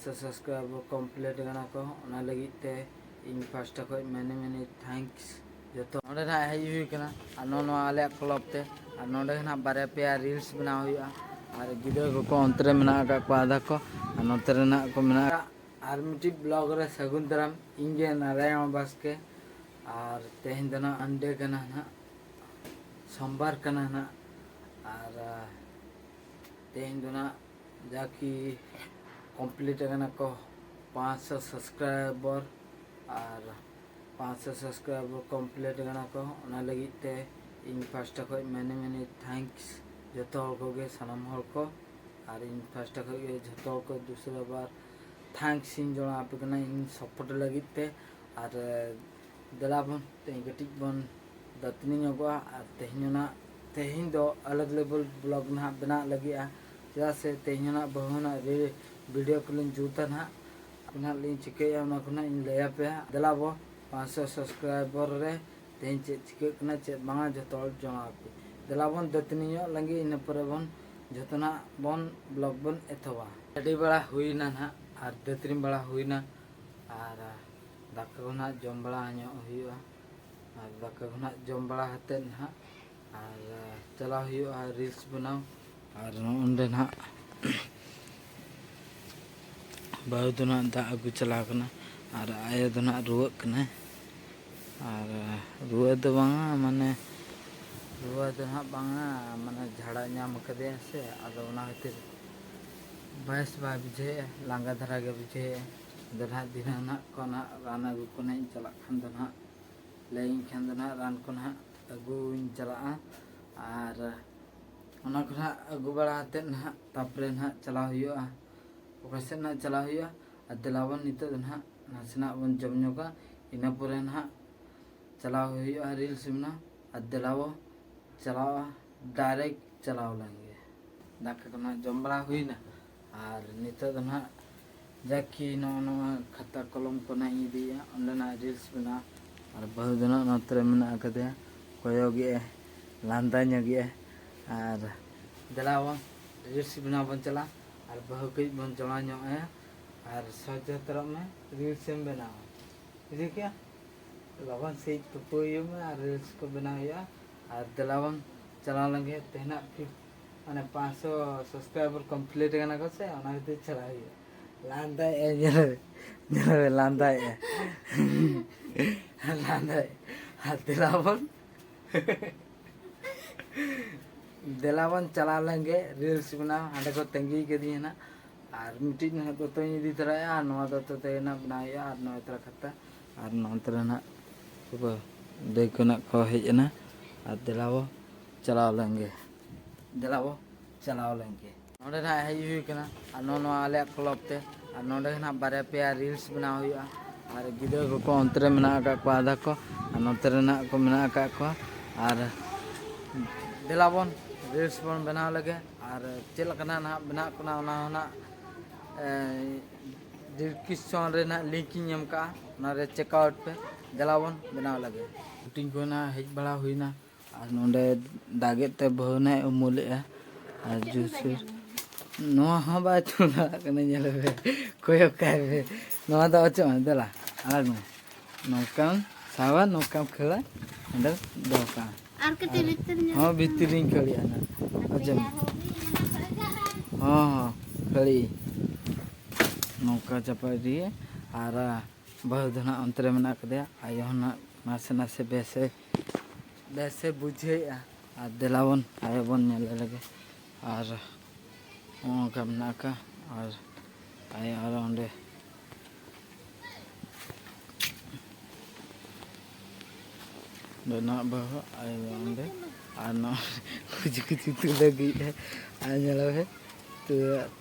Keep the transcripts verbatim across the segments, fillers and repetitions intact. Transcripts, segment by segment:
ᱥᱮ subscriber complete ᱠᱟᱱᱟ ᱠᱚ, ᱚᱱᱟ ᱞᱟᱹᱜᱤᱫ ᱛᱮ ᱤᱧ ᱯᱟᱦᱴᱟ ᱠᱷᱚᱱ many many thanks ᱡᱚᱛᱚ᱾ ᱱᱚᱸᱰᱮ ᱱᱟᱦᱟᱜ ᱦᱮᱡ ᱦᱩᱭ ᱠᱟᱱᱟ, ᱟᱨ ᱱᱚᱜᱼᱚ ᱱᱚᱣᱟ ᱟᱞᱮᱭᱟᱜ club ᱛᱮ, ᱟᱨ ᱱᱚᱸᱰᱮ ᱱᱟᱦᱟᱜ ᱵᱟᱨᱭᱟ ᱯᱮᱭᱟ reels ᱵᱮᱱᱟᱣ ᱦᱩᱭᱩᱜᱼᱟ᱾ ᱟᱨ ᱜᱤᱫᱽᱨᱟᱹ ᱠᱚᱠᱚ ᱚᱱᱛᱮ ᱨᱮ ᱢᱮᱱᱟᱜ ᱟᱠᱟᱫ ᱠᱚᱣᱟ ᱟᱫᱷᱟ ᱠᱚ, ᱟᱨ ᱱᱚᱛᱮ ᱨᱮ ᱱᱟᱦᱟᱜ ᱠᱚ ᱢᱮᱱᱟᱜ ᱟᱠᱟᱫ᱾ ᱟᱨ ᱢᱤᱫᱴᱤᱡ vlog ᱨᱮ ᱥᱟᱹᱜᱩᱱ ᱫᱟᱨᱟᱢ, ᱤᱧ ᱜᱮ ᱱᱟᱨᱟᱭᱚᱱ ᱵᱟᱥᱠᱮ᱾ ᱟᱨ ᱛᱮᱦᱮᱧ ᱫᱚ ᱱᱟᱦᱟᱜ Sunday ᱠᱟᱱᱟ ᱱᱟᱦᱟᱜ, ᱥᱳᱢᱵᱟᱨ ᱠᱟᱱᱟ ᱱᱟᱦᱟᱜ᱾ ᱟᱨ ᱛᱮᱦᱮᱧ ᱫᱚ ᱱᱟᱦᱟᱜ ᱡᱟᱠᱤ complete ᱟᱠᱟᱱᱟ ᱠᱚ ᱯᱟᱸᱪᱥᱚ subscriber, ᱟᱨ ᱯᱟᱸᱪᱥᱚ subscriber complete ᱟᱠᱟᱱᱟ ᱠᱚ᱾ ᱚᱱᱟ ᱞᱟᱹᱜᱤᱫ ᱛᱮ ᱤᱧ ᱯᱟᱦᱴᱟ ᱠᱷᱚᱱ many many thanks ᱡᱚᱛᱚ ᱦᱚᱲ ᱠᱚᱜᱮ, ᱥᱟᱱᱟᱢ ᱦᱚᱲ ᱠᱚ᱾ ᱟᱨ ᱤᱧ ᱯᱟᱦᱴᱟ ᱠᱷᱚᱱ ᱜᱮ ᱡᱚᱛᱚ ᱦᱚᱲ ᱠᱚ ᱫᱩᱥᱨᱟ ᱵᱟᱨ thanks ᱤᱧ ᱡᱚᱱᱟᱣ ᱟᱯᱮ ᱠᱟᱱᱟ ᱤᱧ support ᱞᱟᱹᱜᱤᱫ ᱛᱮ᱾ ᱟᱨ ᱫᱮᱞᱟ ᱵᱚᱱ ᱛᱮᱦᱮᱧ ᱠᱟᱹᱴᱤᱡ ᱵᱚᱱ ᱫᱟᱹᱛᱟᱹᱱᱤ ᱧᱚᱜᱚᱜᱼᱟ᱾ ᱟᱨ ᱛᱮᱦᱮᱧ ᱦᱚᱸ ᱱᱟᱜ, ᱛᱮᱦᱮᱧ ᱫᱚ ᱟᱞᱟᱜᱽ level vlog ᱱᱟᱦᱟᱜ ᱵᱮᱱᱟᱜ ᱞᱟᱹᱜᱤᱫᱼᱟ, ᱪᱮᱫᱟᱜ ᱥᱮ ᱛᱮᱦᱮᱧ ᱦᱚᱸ ᱱᱟᱜ ᱵᱟᱹᱦᱩ ᱱᱟᱜ video ᱠᱚᱞᱤᱧ ᱡᱩᱛᱟ ᱱᱟᱦᱟᱜ᱾ ᱟᱫᱚ ᱱᱟᱦᱟᱜ ᱞᱤᱧ ᱪᱤᱠᱟᱹᱭᱟ, ᱚᱱᱟ ᱠᱚ ᱱᱟᱦᱟᱜ ᱤᱧ ᱞᱟᱹᱭ ᱟᱯᱮᱭᱟ᱾ ᱫᱮᱞᱟ ᱵᱚ, ᱯᱟᱸᱪᱥᱚ subscriber ᱨᱮ ᱛᱮᱦᱮᱧ ᱪᱮᱫ ᱪᱤᱠᱟᱹᱜ ᱠᱟᱱᱟ, ᱪᱮᱫ ᱵᱟᱝᱟ, ᱡᱚᱛᱚ ᱦᱚᱲ ᱡᱚᱱᱟᱣ ᱟᱯᱮ᱾ ᱫᱮᱞᱟ ᱵᱚᱱ ᱫᱟᱹᱛᱟᱹᱱᱤ ᱧᱚᱜ ᱞᱮᱱᱜᱮ, ᱤᱱᱟᱹ ᱯᱚᱨᱮ ᱵᱚᱱ ᱡᱚᱛᱚ ᱱᱟᱜ ᱵᱚᱱ vlog ᱵᱚᱱ ᱮᱛᱚᱦᱚᱵᱟ᱾ ᱟᱹᱰᱤ ᱵᱟᱲᱟ ᱦᱩᱭᱱᱟ ᱱᱟᱦᱟᱜ, ᱟᱨ ᱫᱟᱹᱛᱟᱹᱱᱤ ᱵᱟᱲᱟ ᱦᱩᱭᱱᱟ, ᱟᱨ ᱫᱟᱠᱟ ᱠᱚ ᱱᱟᱦᱟᱜ ᱡᱚᱢ ᱵᱟᱲᱟ ᱧᱚᱜ ᱦᱩᱭᱩᱜᱼᱟ᱾ ᱟᱨ ᱫᱟᱠᱟ ᱠᱚ ᱱᱟᱦᱟᱜ ᱡᱚᱢ ᱵᱟᱲᱟ ᱠᱟᱛᱮᱫ ᱱᱟᱦᱟᱜ ᱟᱨ ᱪᱟᱞᱟᱣ ᱦᱩᱭᱩᱜᱼᱟ reels ᱵᱮᱱᱟᱣ᱾ ᱟᱨ ᱱᱚᱜᱼᱚ ᱱᱚᱸᱰᱮ ᱱᱟᱦᱟᱜ ᱵᱟᱹᱦᱩ ᱫᱚ ᱱᱟᱦᱟᱜ ᱫᱟᱜ ᱟᱹᱜᱩ ᱪᱟᱞᱟᱣ ᱠᱟᱱᱟ, ᱟᱨ ᱟᱭᱳ ᱫᱚ ᱱᱟᱦᱟᱜ ᱨᱩᱣᱟᱹᱜ ᱠᱟᱱᱟᱭ᱾ ᱟᱨ ᱨᱩᱣᱟᱹ ᱫᱚ ᱵᱟᱝᱟ, ᱢᱟᱱᱮ ᱨᱩᱣᱟᱹ ᱫᱚ ᱱᱟᱦᱟᱜ ᱵᱟᱝᱟ, ᱢᱟᱱᱮ ᱡᱷᱟᱲᱟ ᱧᱟᱢ ᱠᱟᱫᱮᱭᱟ ᱥᱮ, ᱟᱫᱚ ᱚᱱᱟ ᱠᱷᱟᱹᱛᱤᱨ ᱵᱮᱥ ᱵᱟᱭ ᱵᱩᱡᱷᱟᱹᱣᱮᱫᱼᱟ, ᱞᱟᱸᱜᱟ ᱫᱷᱟᱨᱟ ᱜᱮ ᱵᱩᱡᱷᱟᱹᱣᱮᱫᱼᱟ᱾ ᱟᱫᱚ ᱱᱟᱦᱟᱜ ᱫᱷᱤᱱᱟᱹᱝ ᱱᱟᱦᱟᱜ ᱠᱚ ᱱᱟᱦᱟᱜ ᱨᱟᱱ ᱟᱹᱜᱩ ᱠᱚ ᱱᱟᱦᱟᱜ ᱤᱧ ᱪᱟᱞᱟᱜ ᱠᱷᱟᱱ ᱫᱚ ᱱᱟᱦᱟᱜ ᱞᱟᱹᱭᱟᱹᱧ ᱠᱷᱟᱱ ᱫᱚ ᱱᱟᱦᱟᱜ ᱨᱟᱱ ᱠᱚ ᱱᱟᱦᱟᱜ ᱟᱹᱜᱩᱧ ᱪᱟᱞᱟᱜᱼᱟ᱾ ᱟᱨ ᱚᱱᱟ ᱠᱚ ᱱᱟᱦᱟᱜ ᱟᱹᱜᱩ ᱵᱟᱲᱟ ᱠᱟᱛᱮᱫ ᱱᱟᱦᱟᱜ ᱛᱟᱨᱯᱚᱨᱮ ᱱᱟᱦᱟᱜ ᱪᱟᱞᱟᱣ ᱦᱩᱭᱩᱜᱼᱟ᱾ ᱚᱠᱟ ᱥᱮᱫ ᱱᱟᱦᱟᱜ ᱪᱟᱞᱟᱣ ᱦᱩᱭᱩᱜᱼᱟ? ᱟᱨ ᱫᱮᱞᱟ ᱵᱚᱱ ᱱᱤᱛᱚᱜ ᱫᱚ ᱱᱟᱦᱟᱜ ᱱᱟᱥᱮᱱᱟᱜ ᱵᱚᱱ ᱡᱚᱢ ᱧᱚᱜᱟ, ᱤᱱᱟᱹ ᱯᱚᱨᱮ ᱱᱟᱦᱟᱜ ᱪᱟᱞᱟᱣ ᱦᱩᱭᱩᱜᱼᱟ reels ᱵᱮᱱᱟᱣ᱾ ᱟᱨ ᱫᱮᱞᱟ ᱵᱚ ᱪᱟᱞᱟᱣᱟ, direct ᱪᱟᱞᱟᱣ ᱞᱮᱱ ᱜᱮ᱾ ᱫᱟᱠᱟ ᱠᱚ ᱱᱟᱦᱟᱜ ᱡᱚᱢ ᱵᱟᱲᱟ ᱦᱩᱭᱱᱟ, ᱟᱨ ᱱᱤᱛᱚᱜ ᱫᱚ ᱱᱟᱦᱟᱜ ᱡᱟᱠᱤ ᱱᱚᱜᱼᱚ ᱱᱚᱣᱟ ᱠᱷᱟᱛᱟ ᱠᱚᱞᱚᱢ ᱠᱚ ᱱᱟᱦᱟᱜ ᱤᱧ ᱤᱫᱤᱭᱮᱫᱼᱟ, ᱚᱸᱰᱮᱱᱟᱜ reels ᱵᱮᱱᱟᱣ᱾ ᱟᱨ ᱵᱟᱹᱦᱩ ᱫᱚ ᱱᱟᱦᱟᱜ ᱱᱚᱛᱮ ᱨᱮ ᱢᱮᱱᱟᱜ ᱟᱠᱟᱫᱮᱭᱟ, ᱠᱚᱭᱚᱜᱮᱜᱼᱟᱭ, ᱞᱟᱸᱫᱟ ᱧᱚᱜᱮᱜᱼᱟᱭ᱾ ᱟᱨ ᱫᱮᱞᱟ ᱵᱚᱱ reels ᱵᱮᱱᱟᱣ ᱵᱚᱱ ᱪᱟᱞᱟᱜᱼᱟ, ᱟᱨ ᱵᱟᱹᱦᱩ ᱠᱟᱹᱡ ᱵᱚᱱ ᱡᱚᱲᱟᱣ ᱧᱚᱜ ᱟᱭᱟ᱾ ᱟᱨ ᱥᱚᱡᱽ ᱦᱟᱛᱟᱲᱚᱜ ᱢᱮ, ᱨᱤᱞᱥ ᱮᱢ ᱵᱮᱱᱟᱣᱟ᱾ ᱵᱩᱡᱷᱟᱹᱣ ᱠᱮᱜᱼᱟ? ᱞᱚᱜᱚᱱ ᱥᱟᱺᱦᱤᱡ ᱛᱩᱯᱩ ᱦᱩᱭᱩᱜ ᱢᱮ ᱟᱨ ᱨᱤᱞᱥ ᱠᱚ ᱵᱮᱱᱟᱣ ᱦᱩᱭᱩᱜᱼᱟ᱾ ᱟᱨ ᱫᱮᱞᱟ ᱵᱚᱱ ᱪᱟᱞᱟᱣ ᱞᱮᱱ ᱜᱮ᱾ ᱛᱮᱦᱮᱧᱟᱜ ᱯᱷᱤᱯ ᱢᱟᱱᱮ ᱯᱟᱸᱪᱥᱚ ᱥᱟᱵᱥᱠᱨᱟᱭᱵᱟᱨ ᱠᱚᱢᱯᱞᱤᱴ ᱠᱟᱱᱟ ᱠᱚ ᱥᱮ, ᱚᱱᱟ ᱠᱷᱟᱹᱛᱤᱨ ᱪᱟᱞᱟᱣ ᱦᱩᱭᱩᱜᱼᱟ᱾ ᱞᱟᱸᱫᱟᱭᱮᱜᱼᱟᱭ, ᱧᱮᱞ ᱢᱮ, ᱧᱮᱞ ᱢᱮ, ᱞᱟᱸᱫᱟᱭᱮᱜᱼᱟᱭ᱾ ᱞᱟᱸᱫᱟᱭᱮᱜᱼᱟᱭ᱾ ᱟᱨ ᱫᱮᱞᱟ ᱵᱚᱱ ᱫᱮᱞᱟ ᱵᱚᱱ ᱪᱟᱞᱟᱣ ᱞᱮᱱ ᱜᱮ ᱨᱤᱞᱥ ᱵᱮᱱᱟᱣ᱾ ᱦᱟᱸᱰᱮ ᱠᱚ ᱛᱟᱺᱜᱤ ᱠᱟᱹᱫᱤᱧᱟ ᱱᱟᱜ᱾ ᱟᱨ ᱢᱤᱫᱴᱤᱡ ᱱᱟᱦᱟᱜ ᱫᱚᱛᱚᱧ ᱤᱫᱤ ᱛᱚᱨᱟᱭᱟ, ᱟᱨ ᱱᱚᱣᱟ ᱫᱚᱛᱚ ᱛᱮᱜᱮ ᱱᱟᱜ ᱵᱮᱱᱟᱣ ᱦᱩᱭᱩᱜᱼᱟ, ᱟᱨ ᱱᱚᱣᱟ ᱛᱚᱨᱟ ᱠᱷᱟᱛᱟ᱾ ᱟᱨ ᱱᱚᱱᱛᱮ ᱨᱮ ᱱᱟᱜ ᱫᱟᱹᱭ ᱠᱚ ᱱᱟᱜ ᱠᱚ ᱦᱮᱡ ᱮᱱᱟ᱾ ᱟᱨ ᱫᱮᱞᱟ ᱵᱚ ᱪᱟᱞᱟᱣ ᱞᱮᱱ ᱜᱮ, ᱫᱮᱞᱟ ᱵᱚ ᱪᱟᱞᱟᱣ ᱞᱮᱱ ᱜᱮ᱾ ᱱᱚᱸᱰᱮ ᱱᱟᱜ ᱦᱮᱡ ᱦᱩᱭ ᱠᱟᱱᱟ, ᱟᱨ ᱱᱚᱜᱼᱚ ᱱᱚᱣᱟ ᱟᱞᱮᱭᱟᱜ ᱠᱞᱟᱵᱽ ᱛᱮ, ᱟᱨ ᱱᱚᱸᱰᱮ ᱱᱟᱜ ᱵᱟᱨᱭᱟ ᱯᱮᱭᱟ ᱨᱤᱞᱥ ᱵᱮᱱᱟᱣ ᱦᱩᱭᱩᱜᱼᱟ᱾ ᱟᱨ ᱜᱤᱫᱽᱨᱟᱹ ᱠᱚᱠᱚ ᱚᱱᱛᱮ ᱨᱮ ᱢᱮᱱᱟᱜ ᱟᱠᱟᱫ ᱠᱚᱣᱟ ᱟᱫᱷᱟ ᱠᱚ, ᱟᱨ ᱱᱚᱛᱮ ᱨᱮ ᱱᱟᱜ ᱠᱚ ᱢᱮᱱᱟᱜ ᱟᱠᱟᱫ ᱠᱚᱣᱟ᱾ ᱟᱨ ᱫᱮᱞᱟ ᱵᱚᱱ ᱨᱤᱞᱥ ᱵᱚᱱ ᱵᱮᱱᱟᱣ ᱞᱮᱜᱮ, ᱟᱨ ᱪᱮᱫ ᱞᱮᱠᱟᱱᱟᱜ ᱱᱟᱦᱟᱜ ᱵᱮᱱᱟᱜ ᱠᱟᱱᱟ ᱚᱱᱟ ᱦᱚᱸ ᱱᱟᱜ ᱰᱤᱥᱠᱨᱤᱯᱥᱚᱱ ᱨᱮ ᱱᱟᱜ ᱞᱤᱝᱠ ᱤᱧ ᱮᱢ ᱠᱟᱜᱼᱟ, ᱚᱱᱟ ᱨᱮ ᱪᱮᱠ ᱟᱣᱩᱴ ᱯᱮ᱾ ᱫᱮᱞᱟ ᱵᱚᱱ ᱵᱮᱱᱟᱣ ᱞᱮᱜᱮ᱾ ᱥᱩᱴᱤᱝ ᱠᱚ ᱱᱟᱜ ᱦᱮᱡ ᱵᱟᱲᱟ ᱦᱩᱭᱱᱟ, ᱟᱨ ᱱᱚᱸᱰᱮ ᱫᱟᱜᱮᱫ ᱛᱮ ᱵᱟᱹᱦᱩ ᱱᱟᱭ ᱩᱢᱩᱞᱮᱜᱼᱟ᱾ ᱟᱨ ᱡᱩᱥ ᱱᱚᱣᱟ ᱦᱚᱸ ᱵᱟᱭ ᱛᱩᱞ ᱫᱟᱲᱮᱭᱟᱜ ᱠᱟᱱᱟ, ᱧᱮᱞ ᱯᱮ, ᱠᱚᱭᱚᱜ ᱠᱟᱭ ᱯᱮ᱾ ᱱᱚᱣᱟ ᱫᱚ ᱚᱪᱚᱜ ᱢᱮ, ᱫᱮᱞᱟ, ᱟᱲᱟᱜ ᱢᱮ᱾ ᱱᱚᱝᱠᱟᱢ ᱥᱟᱵᱟ, ᱱᱚᱝᱠᱟᱢ ᱠᱷᱟᱹᱲᱟ, ᱚᱸᱰᱮ ᱫᱚᱦᱚ ᱠᱟᱜᱼᱟ᱾ ᱟᱨ ᱠᱟᱹᱴᱤᱡ ᱵᱷᱤᱛᱤᱨ ᱧᱚᱜ ᱦᱚᱸ, ᱵᱷᱤᱛᱤᱨ ᱨᱤᱧ ᱠᱷᱟᱹᱲᱤᱜᱼᱟ ᱱᱟᱜ᱾ ᱚᱪᱚᱜ ᱢᱮ᱾ ᱦᱚᱸ, ᱦᱚᱸ, ᱠᱷᱟᱹᱲᱤ᱾ ᱱᱚᱝᱠᱟ ᱪᱟᱯᱟ ᱤᱫᱤᱭᱮ, ᱟᱨ ᱵᱟᱹᱦᱩ ᱫᱚ ᱱᱟᱜ ᱚᱱᱛᱮ ᱨᱮ ᱢᱮᱱᱟᱜ ᱠᱟᱫᱮᱭᱟ᱾ ᱟᱭᱳ ᱦᱚᱸ ᱱᱟᱜ ᱱᱟᱥᱮ ᱱᱟᱥᱮ ᱵᱮᱥᱮ, ᱵᱮᱥᱮ ᱵᱩᱡᱷᱟᱹᱣᱮᱫᱼᱟ᱾ ᱟᱨ ᱫᱮᱞᱟ ᱵᱚᱱ ᱟᱭᱳ ᱵᱚᱱ ᱧᱮᱞ ᱞᱮᱜᱮ᱾ ᱟᱨ ᱱᱚᱜᱼᱚ ᱱᱚᱝᱠᱟ ᱢᱮᱱᱟᱜ ᱟᱠᱟᱫ, ᱟᱨ ᱟᱭᱳ ᱟᱨ ᱚᱸᱰᱮ ᱚᱸᱰᱮ ᱱᱟᱜ ᱵᱟᱹᱦᱩ ᱟᱭᱳ ᱚᱸᱰᱮ, ᱟᱨ ᱱᱚᱜᱼᱚᱭ ᱠᱩᱪᱤ ᱠᱩᱪᱤ ᱛᱩᱞᱟᱹ ᱟᱹᱜᱩᱭᱮᱫᱼᱟ᱾ ᱟᱨ ᱧᱮᱞ ᱯᱮ, ᱛᱚ,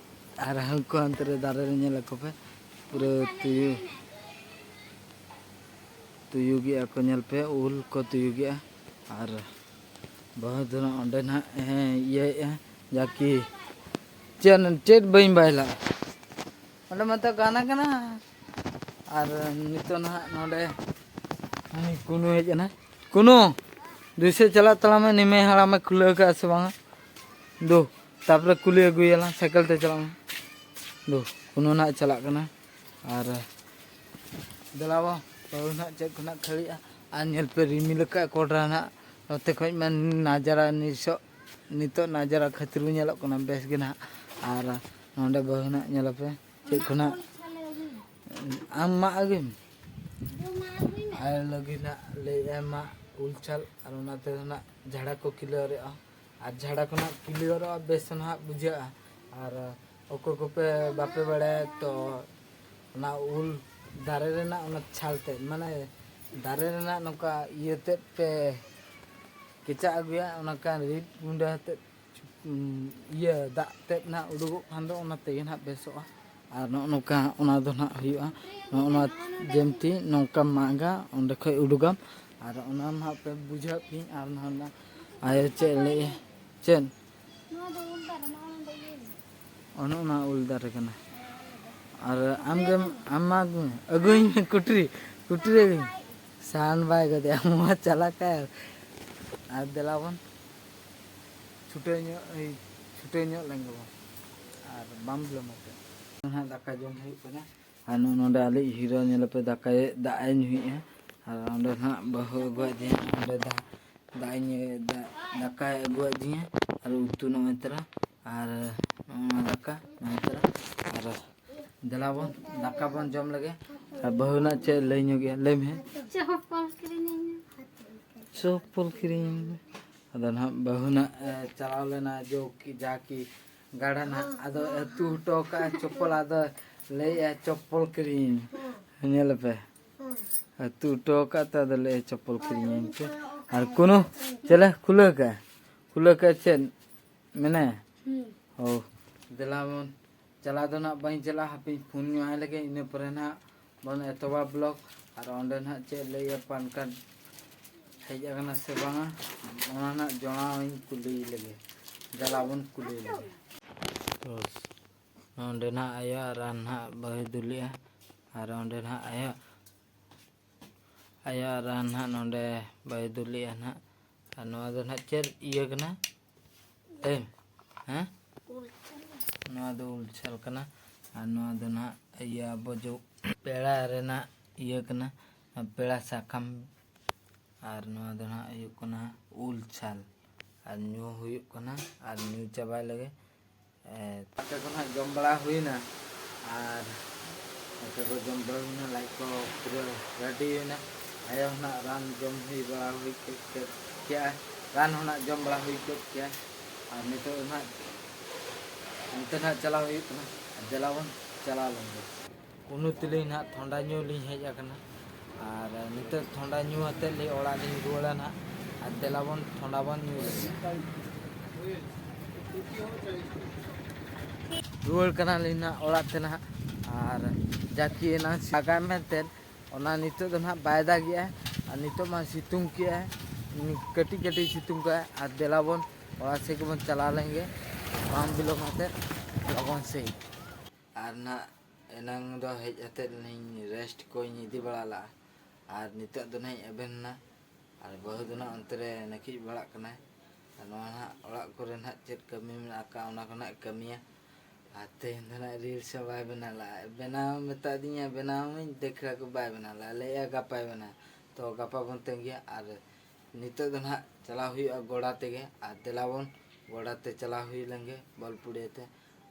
ᱟᱨ ᱦᱟᱹᱱᱠᱩ ᱦᱟᱱᱛᱮ ᱨᱮ ᱫᱟᱨᱮ ᱨᱮ ᱧᱮᱞ ᱟᱠᱚ ᱯᱮ, ᱯᱩᱨᱟᱹ ᱛᱩᱭᱩ, ᱛᱩᱭᱩ ᱜᱮᱜᱼᱟ ᱠᱚ, ᱧᱮᱞ ᱯᱮ, ᱩᱞ ᱠᱚ ᱛᱩᱭᱩ ᱜᱮᱜᱼᱟ᱾ ᱟᱨ ᱵᱟᱹᱦᱩ ᱫᱚ ᱱᱟᱜ ᱚᱸᱰᱮ ᱱᱟᱜ, ᱦᱮᱸ, ᱤᱭᱟᱹᱭᱮᱫᱼᱟ, ᱡᱟᱠᱤ ᱪᱮᱫ, ᱪᱮᱫ ᱵᱟᱹᱧ ᱵᱟᱭ ᱞᱟᱜᱼᱟ, ᱚᱸᱰᱮ ᱢᱟᱛᱚ ᱜᱟᱱᱟ ᱠᱟᱱᱟ᱾ ᱟᱨ ᱱᱤᱛᱚᱜ ᱱᱟᱦᱟᱜ ᱱᱚᱰᱮ ᱩᱱᱤ ᱠᱩᱱᱩ ᱦᱮᱡ ᱮᱱᱟ᱾ ᱠᱩᱱᱩ, ᱫᱩᱭ ᱥᱮᱫ ᱪᱟᱞᱟᱜ ᱛᱟᱲᱟᱢ ᱢᱮ, ᱱᱤᱢᱟᱹᱭ ᱦᱟᱲᱟᱢᱮ ᱠᱷᱩᱞᱟᱹᱣ ᱠᱟᱜᱼᱟ ᱥᱮ ᱵᱟᱝᱟ? ᱫᱩ, ᱛᱟᱯᱚᱨᱮ ᱠᱩᱞᱤ ᱟᱹᱜᱩᱭᱟᱞᱟᱝ, ᱥᱟᱭᱠᱮᱞ ᱛᱮ ᱪᱟᱞᱟᱜ ᱢᱮ᱾ ᱫᱩ, ᱠᱳᱱᱳ ᱱᱟᱜ ᱪᱟᱞᱟᱜ ᱠᱟᱱᱟ᱾ ᱟᱨ ᱫᱮᱞᱟ ᱵᱚ, ᱵᱟᱹᱦᱩ ᱱᱟᱜ ᱪᱮᱫ ᱠᱷᱚᱱᱟᱜ ᱠᱷᱟᱹᱲᱤᱜᱼᱟ᱾ ᱟᱨ ᱧᱮᱞ ᱯᱮ, ᱨᱤᱢᱤᱞ ᱟᱠᱟᱫ ᱠᱚᱰᱨᱟ ᱱᱟᱜ᱾ ᱱᱚᱛᱮ ᱠᱷᱚᱡ ᱢᱟ ᱱᱟᱡᱟᱨᱟ ᱱᱤᱥᱚᱜ, ᱱᱤᱛᱚᱜ ᱱᱟᱡᱟᱨᱟ ᱠᱷᱟᱹᱛᱤᱨ ᱧᱮᱞᱚᱜ ᱠᱟᱱᱟ ᱵᱮᱥ ᱜᱮ ᱱᱟᱜ᱾ ᱟᱨ ᱱᱚᱰᱮ ᱵᱟᱹᱦᱩ ᱱᱟᱜ ᱧᱮᱞ ᱯᱮ ᱪᱮᱫ ᱠᱷᱚᱱᱟᱜ᱾ ᱟᱢ ᱢᱟᱜ ᱟᱹᱜᱩᱭ ᱢᱮ᱾ ᱟᱭᱳ ᱞᱟᱹᱜᱤᱫ ᱱᱟᱜ ᱞᱟᱹᱭᱮᱫᱼᱟᱭ ᱢᱟᱜ ᱩᱞ ᱪᱷᱟᱞ, ᱟᱨ ᱚᱱᱟᱛᱮ ᱱᱟᱜ ᱡᱷᱟᱲᱟ ᱠᱚ ᱠᱤᱞᱤᱭᱟᱨᱚᱜᱼᱟ᱾ ᱟᱨ ᱡᱷᱟᱲᱟ ᱠᱷᱚᱱᱟᱜ ᱠᱤᱞᱤᱭᱟᱨᱚᱜᱼᱟ ᱵᱮᱥ ᱱᱟᱦᱟᱜ ᱵᱩᱡᱷᱟᱹᱜᱼᱟ᱾ ᱟᱨ ᱚᱠᱚᱭ ᱠᱚᱯᱮ ᱵᱟᱯᱮ ᱵᱟᱲᱟᱭᱟ, ᱛᱚ ᱚᱱᱟ ᱩᱞ ᱫᱟᱨᱮ ᱨᱮᱱᱟᱜ ᱚᱱᱟ ᱪᱷᱟᱞ ᱛᱮᱫ, ᱢᱟᱱᱮ ᱫᱟᱨᱮ ᱨᱮᱱᱟᱜ ᱱᱚᱝᱠᱟ ᱤᱭᱟᱹ ᱛᱮᱫ ᱯᱮ ᱠᱮᱪᱟᱜ ᱟᱹᱜᱩᱭᱟ, ᱚᱱᱟ ᱠᱟᱱ ᱨᱤᱫ ᱜᱩᱸᱰᱟᱹ ᱟᱛᱮᱫ, ᱩᱸ, ᱤᱭᱟᱹ ᱫᱟᱜ ᱛᱮᱫ ᱱᱟᱦᱟᱜ ᱩᱰᱩᱠᱚᱜ ᱠᱷᱟᱱ ᱫᱚ ᱚᱱᱟ ᱛᱮᱜᱮ ᱱᱟᱦᱟᱜ ᱵᱮᱥᱚᱜᱼᱟ᱾ ᱟᱨ ᱱᱚᱜᱼᱚ ᱱᱚᱝᱠᱟ ᱚᱱᱟ ᱫᱚ ᱱᱟᱦᱟᱜ ᱦᱩᱭᱩᱜᱼᱟ᱾ ᱱᱚᱜᱼᱚ ᱱᱚᱣᱟ ᱡᱮᱢᱛᱤ ᱱᱚᱝᱠᱟᱢ ᱢᱟᱜᱟ, ᱚᱸᱰᱮ ᱠᱷᱚᱡ ᱩᱰᱩᱠᱟᱢ᱾ ᱟᱨ ᱚᱱᱟ ᱱᱟᱦᱟᱜ ᱯᱮ ᱵᱩᱡᱷᱟᱹᱣ ᱯᱮ᱾ ᱟᱨ ᱱᱟᱦᱟᱜ ᱟᱭᱳ ᱪᱮᱫ ᱮ ᱞᱟᱹᱭᱮᱫᱼᱟ? ᱪᱮᱫ? ᱱᱚᱣᱟ ᱫᱚ ᱩᱞ ᱫᱟᱨᱮ, ᱱᱚᱜᱼᱚ ᱱᱚᱰᱮ ᱤᱭᱟᱹ ᱢᱮ᱾ ᱚᱱᱮ ᱚᱱᱟ ᱩᱞ ᱫᱟᱨᱮ ᱠᱟᱱᱟ᱾ ᱟᱨ ᱟᱢ ᱜᱮᱢ, ᱟᱢ ᱢᱟ ᱟᱹᱜᱩᱭ ᱢᱮ, ᱟᱹᱜᱩᱭ ᱢᱮ, ᱠᱩᱴᱨᱤ, ᱠᱩᱴᱨᱤ ᱟᱹᱜᱩᱭ ᱢᱮ᱾ ᱥᱟᱦᱟᱱ ᱵᱟᱭ ᱜᱚᱫᱮᱜᱼᱟ, ᱢᱟ ᱪᱟᱞᱟᱜ ᱠᱟᱭ᱾ ᱟᱨ ᱫᱮᱞᱟ ᱵᱚᱱ ᱪᱷᱩᱴᱟᱹᱣ ᱧᱚᱜ, ᱮᱭ, ᱪᱷᱩᱴᱟᱹᱣ ᱧᱚᱜ ᱞᱮᱱ ᱜᱮᱵᱚᱱ᱾ ᱟᱨ ᱵᱟᱢ ᱵᱤᱞᱚᱢ ᱦᱚᱪᱚ᱾ ᱱᱟᱦᱟᱜ ᱫᱟᱠᱟ ᱡᱚᱢ ᱦᱩᱭᱩᱜ ᱠᱟᱱᱟ᱾ ᱟᱨ ᱱᱚᱜᱼᱚ ᱱᱚᱰᱮ ᱟᱞᱮ ᱦᱤᱨᱳ ᱧᱮᱞ ᱯᱮ, ᱫᱟᱠᱟᱭ, ᱫᱟᱜ ᱮ ᱧᱩᱭᱮᱫᱼᱟ᱾ ᱟᱨ ᱚᱸᱰᱮ ᱱᱟᱦᱟᱜ ᱵᱟᱹᱦᱩ ᱟᱹᱜᱩᱣᱟᱫᱤᱧᱟ, ᱚᱸᱰᱮ ᱫᱟᱜ, ᱫᱟᱜ ᱤᱧ, ᱫᱟᱜ, ᱫᱟᱠᱟᱭ ᱟᱹᱜᱩᱣᱟᱫᱤᱧᱟ᱾ ᱟᱨ ᱩᱛᱩ ᱱᱚᱜᱼᱚᱭ ᱛᱚᱨᱟ᱾ ᱟᱨ ᱱᱚᱜᱼᱚ ᱱᱚᱣᱟ ᱫᱟᱠᱟ ᱱᱚᱜᱼᱚᱭ ᱛᱚᱨᱟ᱾ ᱟᱨ ᱫᱮᱞᱟ ᱵᱚᱱ ᱫᱟᱠᱟ ᱵᱚᱱ ᱡᱚᱢ ᱞᱮᱜᱮ᱾ ᱟᱨ ᱵᱟᱹᱦᱩ ᱱᱟᱜ ᱪᱮᱫ ᱞᱟᱹᱭ ᱧᱚᱜ ᱜᱮᱭᱟ, ᱞᱟᱹᱭ ᱢᱮ᱾ ᱪᱚᱯᱚᱞ ᱠᱤᱨᱤᱧ ᱟᱹᱧ ᱢᱮ᱾ ᱪᱚᱯᱚᱞ ᱠᱤᱨᱤᱧ ᱟᱹᱧ ᱢᱮ᱾ ᱟᱫᱚ ᱱᱟᱦᱟᱜ ᱵᱟᱹᱦᱩ ᱱᱟᱜ, ᱮ, ᱪᱟᱞᱟᱣ ᱞᱮᱱᱟ ᱡᱚ ᱠᱤ, ᱡᱟ ᱠᱤ ᱜᱟᱰᱟ ᱱᱟᱦᱟᱜ, ᱟᱫᱚ ᱟᱹᱛᱩ ᱦᱚᱴᱚ ᱠᱟᱜᱼᱟ ᱪᱚᱯᱚᱞ, ᱟᱫᱚ ᱞᱟᱹᱭᱮᱜᱼᱟ ᱪᱚᱯᱚᱞ ᱠᱤᱨᱤᱧ ᱟᱹᱧ ᱢᱮ᱾ ᱧᱮᱞ ᱯᱮ, ᱟᱹᱛᱩ ᱦᱚᱴᱚ ᱠᱟᱜ ᱛᱮ ᱟᱫᱚ ᱞᱟᱹᱭᱮᱜᱼᱟ ᱪᱚᱯᱚᱞ ᱠᱤᱨᱤᱧ ᱟᱹᱧ ᱯᱮ᱾ ᱟᱨ ᱠᱳᱱᱳ ᱪᱮᱞᱮ ᱠᱷᱩᱞᱟᱹᱣ ᱠᱟᱜᱼᱟ, ᱠᱷᱩᱞᱟᱹᱣ ᱠᱟᱜᱼᱟ ᱪᱮᱫ ᱢᱮᱱᱟᱭᱟ? ᱦᱩᱸ᱾ ᱚ, ᱫᱮᱞᱟ ᱵᱚᱱ ᱪᱟᱞᱟᱣ ᱫᱚ ᱱᱟᱜ ᱵᱟᱹᱧ ᱪᱟᱞᱟᱜᱼᱟ, ᱦᱟᱯᱮᱧ ᱯᱷᱳᱱ ᱧᱚᱜ ᱟᱭ ᱞᱮᱜᱮ, ᱤᱱᱟᱹ ᱯᱚᱨᱮ ᱱᱟᱜ ᱵᱚᱱ ᱮᱛᱚᱦᱚᱵᱟ ᱵᱞᱚᱜ᱾ ᱟᱨ ᱚᱸᱰᱮ ᱱᱟᱜ ᱪᱮᱫ ᱞᱟᱹᱭᱟ, ᱯᱟᱱ ᱠᱟᱨᱰ ᱦᱮᱡ ᱟᱠᱟᱱᱟ ᱥᱮ ᱵᱟᱝᱟ, ᱚᱱᱟ ᱱᱟᱜ ᱡᱚᱲᱟᱣ ᱤᱧ ᱠᱩᱞᱤᱭᱮ ᱞᱮᱜᱮ, ᱫᱮᱞᱟ ᱵᱚᱱ ᱠᱩᱞᱤᱭᱮ ᱞᱮᱜᱮ᱾ ᱵᱚᱥ, ᱱᱚᱸᱰᱮ ᱱᱟᱜ ᱟᱭᱳ ᱟᱨ ᱱᱟᱜ ᱵᱟᱹᱦᱩᱭ ᱫᱩᱞᱮᱜᱼᱟ, ᱟᱨ ᱚᱸᱰᱮ ᱱᱟᱜ ᱟᱭᱳ, ᱟᱭᱳ ᱟᱨ ᱱᱟᱜ ᱱᱚᱸᱰᱮ ᱵᱟᱹᱦᱩᱭ ᱫᱩᱞᱮᱜᱼᱟ ᱱᱟᱜ᱾ ᱟᱨ ᱱᱚᱣᱟ ᱫᱚ ᱱᱟᱜ ᱪᱮᱫ ᱤᱭᱟᱹ ᱠᱟᱱᱟ? ᱮᱢ, ᱦᱮᱸ? ᱱᱚᱣᱟ ᱫᱚ ᱩᱞ ᱪᱷᱟᱞ ᱠᱟᱱᱟ᱾ ᱟᱨ ᱱᱚᱣᱟ ᱫᱚ ᱱᱟᱦᱟᱜ ᱤᱭᱟᱹ ᱟᱵᱚ ᱡᱚ ᱯᱮᱲᱟ ᱨᱮᱱᱟᱜ ᱤᱭᱟᱹ ᱠᱟᱱᱟ, ᱯᱮᱲᱟ ᱥᱟᱠᱟᱢ᱾ ᱟᱨ ᱱᱚᱣᱟ ᱫᱚ ᱱᱟᱦᱟᱜ ᱦᱩᱭᱩᱜ ᱠᱟᱱᱟ ᱩᱞ ᱪᱷᱟᱞ᱾ ᱟᱨ ᱧᱩ ᱦᱩᱭᱩᱜ ᱠᱟᱱᱟ, ᱟᱨ ᱧᱩ ᱪᱟᱵᱟᱭ ᱞᱟᱹᱜᱤᱫ᱾ ᱮ, ᱫᱟᱠᱟ ᱠᱚ ᱱᱟᱦᱟᱜ ᱡᱚᱢ ᱵᱟᱲᱟ ᱦᱩᱭᱱᱟ, ᱟᱨ ᱫᱟᱠᱟ ᱠᱚ ᱡᱚᱢ ᱵᱟᱲᱟ ᱦᱩᱭᱱᱟ, ᱞᱟᱡ ᱠᱚ ᱯᱩᱨᱟᱹ ᱨᱮᱰᱤ ᱦᱩᱭᱱᱟ᱾ ᱟᱭᱳ ᱦᱚᱸ ᱱᱟᱦᱟᱜ ᱨᱟᱱ ᱡᱚᱢ ᱦᱩᱭ ᱵᱟᱲᱟ ᱦᱩᱭ ᱠᱮᱫ ᱠᱮᱫ ᱠᱮᱜᱼᱟ, ᱨᱟᱱ ᱦᱚᱸ ᱱᱟᱦᱟᱜ ᱡᱚᱢ ᱵᱟᱲᱟ ᱦᱩᱭ ᱠᱮᱫ ᱠᱮᱜᱼᱟ᱾ ᱟᱨ ᱱᱤᱛᱚᱜ ᱫᱚ ᱱᱟᱦᱟᱜ ᱚᱱᱛᱮ ᱱᱟᱦᱟᱜ ᱪᱟᱞᱟᱣ ᱦᱩᱭᱩᱜ ᱠᱟᱱᱟ᱾ ᱫᱮᱞᱟ ᱵᱚᱱ ᱪᱟᱞᱟᱣ ᱞᱮᱱ ᱜᱮ᱾ ᱠᱩᱱᱩ ᱛᱮᱞᱤᱧ ᱱᱟᱦᱟᱜ ᱛᱷᱚᱱᱰᱟ ᱧᱩ ᱞᱤᱧ ᱦᱮᱡ ᱟᱠᱟᱱᱟ, ᱟᱨ ᱱᱤᱛᱚᱜ ᱛᱷᱚᱱᱰᱟ ᱧᱩ ᱟᱛᱮᱫ ᱞᱤᱧ ᱚᱲᱟᱜ ᱞᱤᱧ ᱨᱩᱣᱟᱹᱲᱟ ᱱᱟᱦᱟᱜ᱾ ᱟᱨ ᱫᱮᱞᱟ ᱵᱚᱱ ᱛᱷᱚᱱᱰᱟ ᱵᱚᱱ ᱧᱩ ᱞᱮᱜᱮ᱾ ᱨᱩᱣᱟᱹᱲ ᱠᱟᱱᱟᱞᱤᱧ ᱱᱟᱦᱟᱜ ᱚᱲᱟᱜ ᱛᱮ ᱱᱟᱦᱟᱜ, ᱟᱨ ᱡᱟᱠᱤ ᱮᱱᱟᱝ ᱫᱟᱜᱟᱭ ᱢᱮᱱᱛᱮ, ᱚᱱᱟ ᱱᱤᱛᱚᱜ ᱫᱚ ᱱᱟᱦᱟᱜ ᱵᱟᱭ ᱫᱟᱜᱮᱜᱼᱟ, ᱟᱨ ᱱᱤᱛᱚᱜ ᱢᱟ ᱥᱤᱛᱩᱝ ᱠᱮᱜᱼᱟᱭ, ᱠᱟᱹᱴᱤᱡ ᱠᱟᱹᱴᱤᱡ ᱥᱤᱛᱩᱝ ᱠᱮᱜᱼᱟᱭ᱾ ᱟᱨ ᱫᱮᱞᱟ ᱵᱚᱱ ᱚᱲᱟᱜ ᱥᱮᱫ ᱜᱮᱵᱚᱱ ᱪᱟᱞᱟᱣ ᱞᱮᱱ ᱜᱮ, ᱵᱟᱝ ᱵᱤᱞᱚᱢ ᱠᱟᱛᱮᱫ ᱞᱚᱜᱚᱱ ᱥᱟᱺᱦᱤᱡ᱾ ᱟᱨ ᱱᱟᱦᱟᱜ ᱮᱱᱟᱝ ᱫᱚ ᱦᱮᱡ ᱠᱟᱛᱮᱫ ᱤᱧ ᱨᱮᱥᱴ ᱠᱚᱧ ᱤᱫᱤ ᱵᱟᱲᱟ ᱞᱟᱜᱼᱟ, ᱟᱨ ᱱᱤᱛᱚᱜ ᱫᱚ ᱱᱟᱦᱟᱜ ᱤᱧ ᱮᱵᱷᱮᱱ ᱮᱱᱟ᱾ ᱟᱨ ᱵᱟᱹᱦᱩ ᱫᱚ ᱱᱟᱦᱟᱜ ᱚᱱᱛᱮ ᱨᱮ ᱱᱟᱹᱠᱤᱡ ᱵᱟᱲᱟᱜ ᱠᱟᱱᱟᱭ᱾ ᱟᱨ ᱱᱚᱣᱟ ᱱᱟᱦᱟᱜ ᱚᱲᱟᱜ ᱠᱚᱨᱮ ᱱᱟᱦᱟᱜ ᱪᱮᱫ ᱠᱟᱹᱢᱤ ᱢᱮᱱᱟᱜ ᱟᱠᱟᱫ, ᱚᱱᱟ ᱠᱚ ᱱᱟᱦᱟᱜ ᱠᱟᱹᱢᱤᱭᱟ᱾ ᱟᱨ ᱛᱮᱦᱮᱧ ᱫᱚ ᱱᱟᱦᱟᱜ ᱨᱤᱞᱥ ᱦᱚᱸ ᱵᱟᱭ ᱵᱮᱱᱟᱣ ᱞᱟᱜᱼᱟ᱾ ᱵᱮᱱᱟᱣ ᱢᱮᱛᱟ ᱫᱤᱧᱟ, ᱵᱮᱱᱟᱣ ᱢᱟᱹᱧ, ᱫᱮᱠᱷᱟ ᱠᱚ ᱵᱟᱭ ᱵᱮᱱᱟᱣ ᱞᱟᱜᱼᱟ᱾ ᱞᱟᱹᱭᱮᱜᱼᱟ ᱜᱟᱯᱟᱭ ᱵᱮᱱᱟᱣ, ᱛᱚ ᱜᱟᱯᱟ ᱵᱚᱱ ᱛᱟᱹᱝᱜᱤᱭᱟ᱾ ᱟᱨ ᱱᱤᱛᱚᱜ ᱫᱚ ᱱᱟᱦᱟᱜ ᱪᱟᱞᱟᱣ ᱦᱩᱭᱩᱜᱼᱟ ᱜᱚᱰᱟ ᱛᱮᱜᱮ, ᱟᱨ ᱫᱮᱞᱟ ᱵᱚᱱ ᱜᱚᱰᱟ ᱛᱮ ᱪᱟᱞᱟᱣ ᱦᱩᱭ ᱞᱮᱱ ᱜᱮ ᱵᱚᱞ ᱯᱩᱲᱤᱭᱟᱹ ᱛᱮ᱾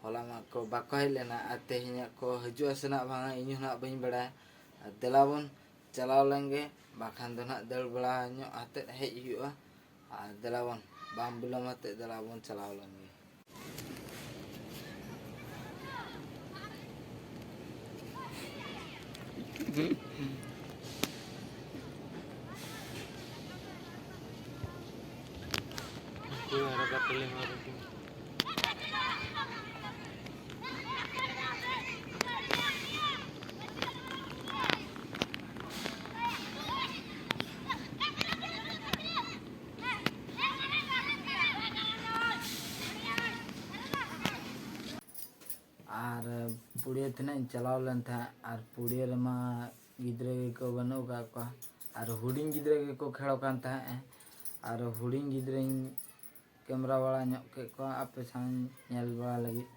ᱦᱚᱞᱟ ᱢᱟ ᱠᱚ ᱵᱟᱠᱚ ᱦᱮᱡ ᱞᱮᱱᱟ, ᱟᱨ ᱛᱮᱦᱮᱧᱟᱜ ᱠᱚ ᱦᱤᱡᱩᱜᱼᱟ ᱥᱮ ᱱᱟᱜ ᱵᱟᱝᱟ, ᱤᱧ ᱦᱚᱸ ᱱᱟᱜ ᱵᱟᱹᱧ ᱵᱟᱲᱟᱭᱟ᱾ ᱟᱨ ᱫᱮᱞᱟ ᱵᱚᱱ ᱪᱟᱞᱟᱣ ᱞᱮᱱ ᱜᱮ, ᱵᱟᱠᱷᱟᱱ ᱫᱚ ᱱᱟᱜ ᱫᱟᱹᱲ ᱵᱟᱲᱟ ᱧᱚᱜ ᱟᱛᱮᱫ ᱦᱮᱡ ᱦᱩᱭᱩᱜᱼᱟ᱾ ᱟᱨ ᱫᱮᱞᱟ ᱵᱚᱱ ᱵᱟᱝ ᱵᱤᱞᱚᱢ ᱟᱛᱮᱫ ᱫᱮᱞᱟ ᱵᱚᱱ ᱪᱟᱞᱟᱣ ᱞᱮᱱ ᱜᱮ᱾ ᱟᱨ ᱯᱩᱲᱤᱭᱟᱹ ᱛᱮ ᱱᱟᱜ ᱤᱧ ᱪᱟᱞᱟᱣ ᱞᱮᱱ ᱛᱟᱦᱮᱸᱫ, ᱟᱨ ᱯᱩᱲᱤᱭᱟᱹ ᱨᱮᱢᱟ ᱜᱤᱫᱽᱨᱟᱹ ᱜᱮᱠᱚ ᱵᱟᱹᱱᱩᱜ ᱟᱠᱟᱫ ᱠᱚᱣᱟ, ᱟᱨ ᱦᱩᱰᱤᱧ ᱜᱤᱫᱽᱨᱟᱹ ᱜᱮᱠᱚ ᱠᱷᱮᱲᱚ ᱠᱟᱱ ᱛᱟᱦᱮᱸᱫ᱾ ᱟᱨ ᱦᱩᱰᱤᱧ ᱜᱤᱫᱽᱨᱟᱹᱧ ᱠᱮᱢᱨᱟ ᱵᱟᱲᱟ ᱧᱚᱜ ᱠᱮᱫ ᱠᱚᱣᱟ ᱟᱯᱮ ᱥᱟᱶ ᱧᱮᱞ ᱵᱟᱲᱟ ᱞᱟᱹᱜᱤᱫ᱾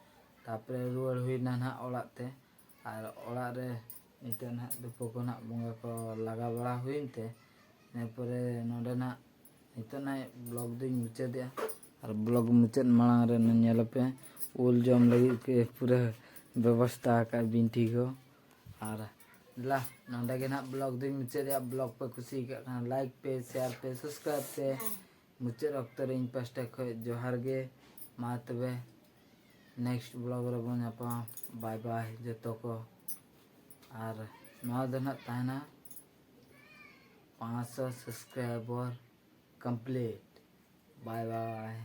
ᱛᱟᱨᱯᱚᱨᱮ ᱨᱩᱣᱟᱹᱲ ᱦᱩᱭᱱᱟ ᱱᱟᱦᱟᱜ ᱚᱲᱟᱜ ᱛᱮ᱾ ᱟᱨ ᱚᱲᱟᱜ ᱨᱮ ᱱᱤᱛᱚᱜ ᱱᱟᱦᱟᱜ ᱫᱷᱩᱯᱟᱹ ᱠᱚ ᱱᱟᱦᱟᱜ ᱵᱚᱸᱜᱟ ᱠᱚ ᱞᱟᱜᱟᱣ ᱵᱟᱲᱟ ᱦᱩᱭᱮᱱ ᱛᱮ, ᱤᱱᱟᱹ ᱯᱚᱨᱮ ᱱᱚᱰᱮ ᱱᱟᱦᱟᱜ ᱱᱤᱛᱚᱜ ᱱᱟᱦᱟᱜ ᱵᱞᱚᱜ ᱫᱚᱧ ᱢᱩᱪᱟᱹᱫᱮᱜᱼᱟ᱾ ᱟᱨ ᱵᱞᱚᱜ ᱢᱩᱪᱟᱹᱫ ᱢᱟᱲᱟᱝ ᱨᱮ ᱧᱮᱞ ᱟᱯᱮ, ᱩᱞ ᱡᱚᱢ ᱞᱟᱹᱜᱤᱫ ᱠᱚ ᱯᱩᱨᱟᱹ ᱵᱮᱵᱚᱥᱛᱟ ᱟᱠᱟᱫ ᱵᱤᱱᱴᱷᱤ ᱠᱚ᱾ ᱟᱨ ᱫᱮᱞᱟ, ᱱᱚᱰᱮ ᱜᱮ ᱱᱟᱦᱟᱜ ᱵᱞᱚᱜ ᱫᱚᱧ ᱢᱩᱪᱟᱹᱫᱮᱜᱼᱟ᱾ ᱵᱞᱚᱜ ᱯᱮ ᱠᱩᱥᱤ ᱟᱠᱟᱫ ᱠᱷᱟᱱ ᱞᱟᱭᱤᱠ ᱯᱮ, ᱥᱮᱭᱟᱨ ᱯᱮ, ᱥᱟᱵᱥᱠᱨᱟᱭᱤᱵ ᱯᱮ᱾ ᱢᱩᱪᱟᱹᱫ ᱚᱠᱛᱚ ᱨᱮ ᱤᱧ ᱯᱟᱥᱴᱟ ᱠᱷᱚᱱ ᱡᱚᱦᱟᱨ ᱜᱮ᱾ ᱢᱟ ᱛᱚᱵᱮ, ᱱᱮᱠᱥᱴ ᱵᱞᱚᱜ ᱨᱮᱵᱚᱱ ᱧᱟᱯᱟᱢᱟ᱾ ᱵᱟᱭ ᱵᱟᱭ ᱡᱚᱛᱚ ᱠᱚ᱾ ᱟᱨ ᱱᱚᱣᱟ ᱫᱚ ᱱᱟᱦᱟᱜ ᱛᱟᱦᱮᱱᱟ ᱯᱟᱸᱪᱥᱚ ᱥᱟᱵᱥᱠᱨᱟᱭᱵᱟᱨ ᱠᱚᱢᱯᱞᱤᱴ᱾ ᱵᱟᱭ ᱵᱟᱭ᱾